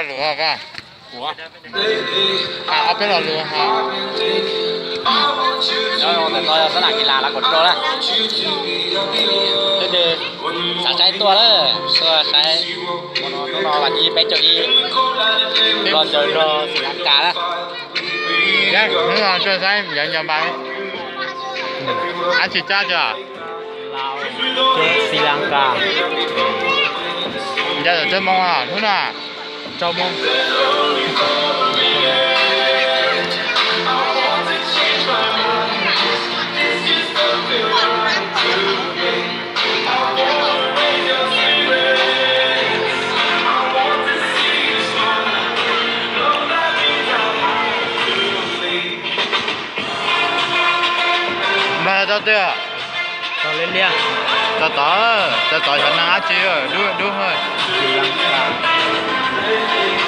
ເອົາໄປຫຼໍ່ຫຼວງຫາ ແລ້ວເຮົາຈະຕໍ່ສະໜາມກິລາລາວກົດໂຕລະ ເດີ ສາໄຊຕົວເດີ ຕົວໄຊ ໂມໂນໂນ ວັນນີ້ໄປເຈົ້າອີ່ ລໍເຈີລໍສີລັງການະ ເດີ ເຮົາຈະໃຊ້ ເດີ ເດີ ບາຍ ອາທິດຈະ ລາວເຈີສີລັງກາ ເດີ ເດີ ໂມງອະ ພຸ້ນນະ ເກົ້າໂມງ ມາເຈົ້າເຕີ ຕໍ່ເລື້ອຍໆ ຕໍ່ ຕໍ່ ເຈົ້າຕໍ່ ເຈົ້າຕໍ່ ເຈົ້ານັ່ງອາຈີ ເອີ ດູ ດູເຮີ້ຍ.